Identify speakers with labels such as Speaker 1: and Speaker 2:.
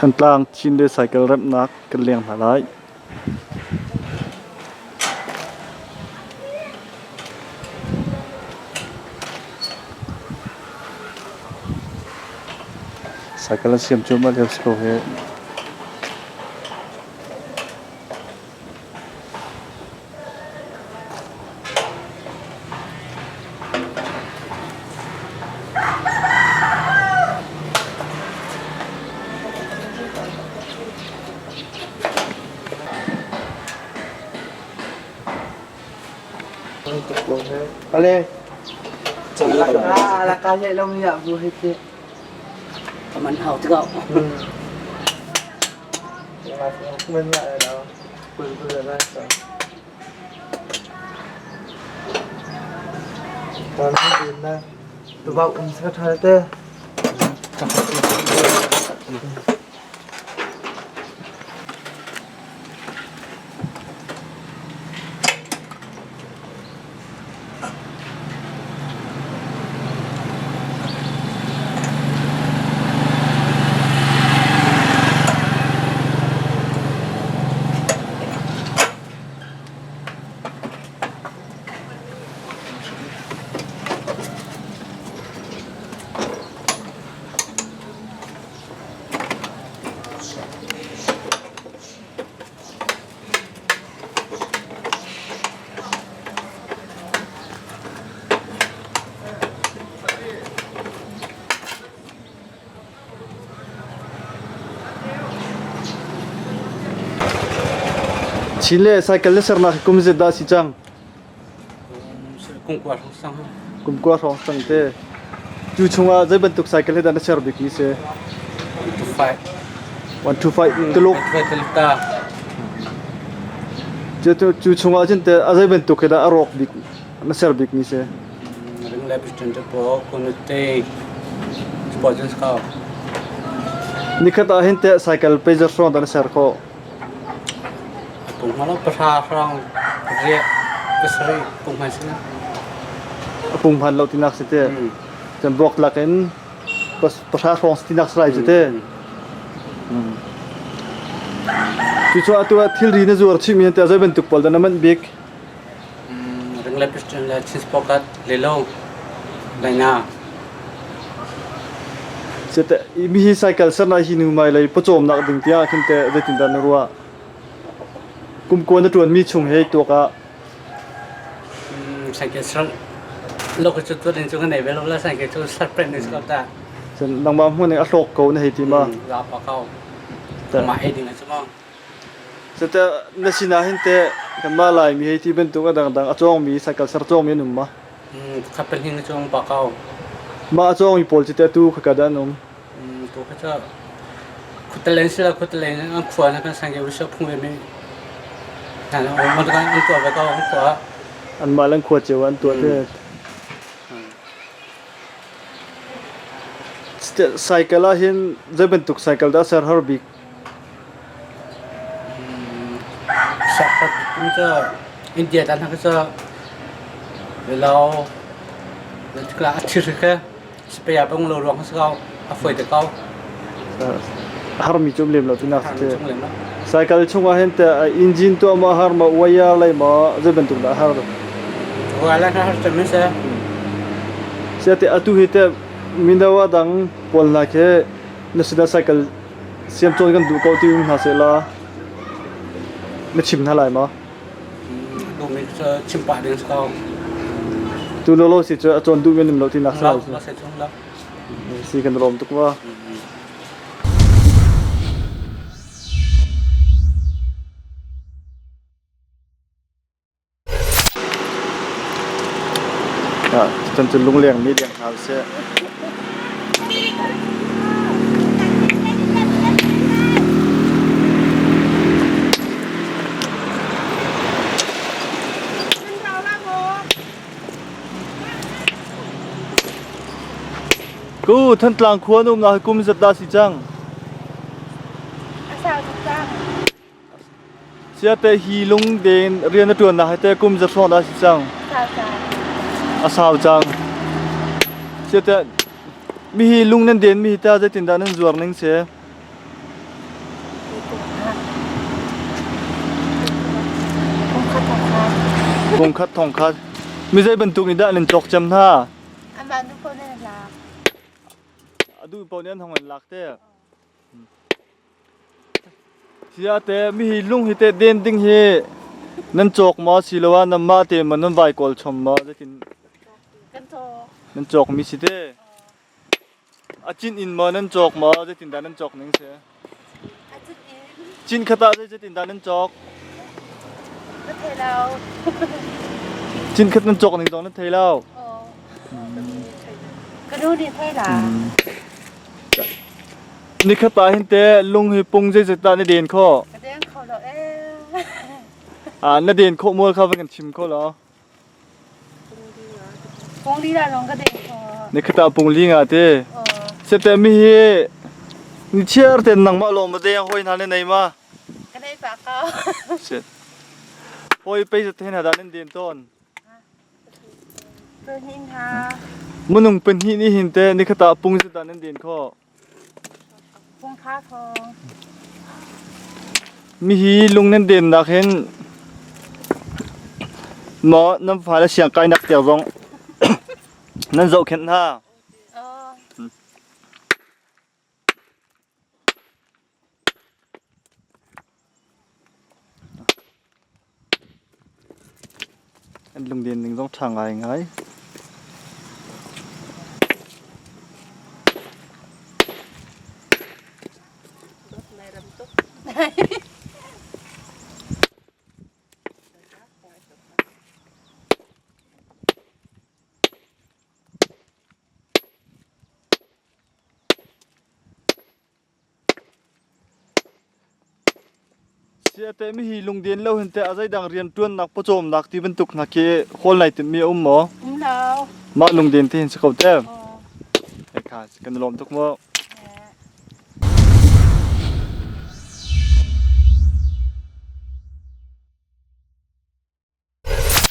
Speaker 1: Thantlang Chin le cycle remhnak kan leng hna lai. Cycle an siam cuahmah lio si ko hih.
Speaker 2: Ale. La ka nhảy lông nhỉ vui hết thế.
Speaker 3: Man hau tikah.
Speaker 2: Mình lại đâu. Quên quên rồi đây. Còn cái gì nữa? Tụi bảo cũng sẽ thay thế.
Speaker 1: Chin le cycle le sernak hi kum zet dah si cang?
Speaker 3: Kum kua hrawng sang.
Speaker 1: Kum kua hrawng sang te. Cu chungah zei bantuk cycle he dah na ser bik mi si?
Speaker 3: 125.
Speaker 1: 125 Tuluk.
Speaker 3: 125 ta.
Speaker 1: Cu cu chungah cun te a zei bantuk he dah a rawk bik na ser bik mi si?
Speaker 3: Ring le piston te po konute sport jin skau.
Speaker 1: Nikhat ah hin te cycle pager hrawng dah na ser khawh?
Speaker 3: Pung hmalo pahra hrawng riah pasarih pung hman sina.
Speaker 1: A pung hman lo tinak si te. Cun buak lak in pahra hrawng tinak sarai si te. Cucu atu ah thilri na zuar chih mi te zei bantuk pawl dah na manh bik?
Speaker 3: Ring le piston le cheese pocket le lo laina.
Speaker 1: Sete mi hi cycle ser na hi nu mai lei pawcawm nak ding tiah khin te zeitin dah na ruah? Kum kua na tuan mi chung he tuak ah
Speaker 3: Cycle ser lo ka chu tu din chu ka nei ve lo la cycle chu sar print ni ko ta.
Speaker 1: Cun nangmah hmun a hlawk ko na hei ti ma?
Speaker 3: La pa kau. Ma ei ding chu ma.
Speaker 1: Sete na sinah hin teh kanmah Laimi hei ti bantuk a dangdang a cawngmi cycle ser cawngmi an um ma?
Speaker 3: Khat pahnih na cawng pa ko.
Speaker 1: Mah a cawngmi pawl cu teh atu khaka dah an um?
Speaker 3: Tu kha cu khuatalen sila khuatalen an khua na kan sang ke wisha phung ve mi an an tuah ve ko an khua.
Speaker 1: Anmah le an khua cio an tuah te. Cycle ah hin zei bantuk cycle dah ser har bik?
Speaker 3: India tan hna cu lo a thir kha spare bang lo ruang si ko a fawi te ko.
Speaker 1: Harmi cu um lem lo tinak si. Cycle chungah hin te engine tuah maw har maw wire lei maw zei bantuk dah har?
Speaker 3: Wire lai har cem se.
Speaker 1: Sia te atu hi te mino a dang pawl hna khi na sinah cycle siam cawn kan duh ko ti um hna sehla na chim hna lai maw?
Speaker 3: Duhmi cu chim pah ding si ko.
Speaker 1: Tu lolo si cu a cawn duhmi an um lo tinak si lai.
Speaker 3: Lo se chung lo.
Speaker 1: Si kan lawm tuk ma. Cun cu lungleng mi leng hna usih. Ku Thantlang khua na umnak hi kum zat dah si cang?
Speaker 4: A sau tuk cang.
Speaker 1: Siate hi lungden rian na ṭuannak hi teh kum za hrawng dah a si cang?
Speaker 4: Sau cang.
Speaker 1: A sau cang. Siate mihi lung nan den mi hi tah zeitindah nan zuar ning si? Pung khat thong khat. Mi zei bantuk nih dah nan cawk cem hna?
Speaker 4: Amah nu paoh nih an lak.
Speaker 1: A duh paoh nih an hong an lak te. Sia te mi hi lung hi te den ding hi nan cawk maw siloah nanmah te maw nan vai kawl chom maw zeitin
Speaker 4: Kan cawk.
Speaker 1: Nan cawk mi si te. A cin in maw nan cawk maw zeitindah nan cawk ning si?
Speaker 4: A cin in.
Speaker 1: Cin khat ah zeitindah nan cawk?
Speaker 4: Ka thei lo.
Speaker 1: Cin khat nan cawk ning zong nan thei lo.
Speaker 4: Oh. Ka nu nih thei la.
Speaker 1: Nikhat ah hin te lung hi pung zeizat dah na den khawh?
Speaker 4: Ka deng kho lo ee.
Speaker 1: Ah, na den khawh mual kha van kan chim kho law.
Speaker 4: Pung li la lawng ka deng khawh.
Speaker 1: Nikhat ah pung li nga te. Sete mi hi ni chiar ten nangmah lawng ma deng hoi hna ne nei ma.
Speaker 4: Ka nei pa ko.
Speaker 1: Shit. Hoi pei zat hen hada nan den ton.
Speaker 4: Pahnih hna.
Speaker 1: Minung pahnih nih hin te nikhat ah pung zat dah nan den khawh.
Speaker 4: Pung kha thawng.
Speaker 1: Mihi lung nan dennak hin maw nan fale siang kainak tiang zong nan zohkhenh hna.
Speaker 4: Oh.
Speaker 1: An lungden ning zong ṭha ngaingai. Siate mihi lungden lo hin teh a zeidang rianṭuannak pawcawmnak ti bantuk hna khi hawl nai timhmi a um maw?
Speaker 4: Um lo.
Speaker 1: Mah lungden te hin si ko te. Kha kan i lawm tuk mu.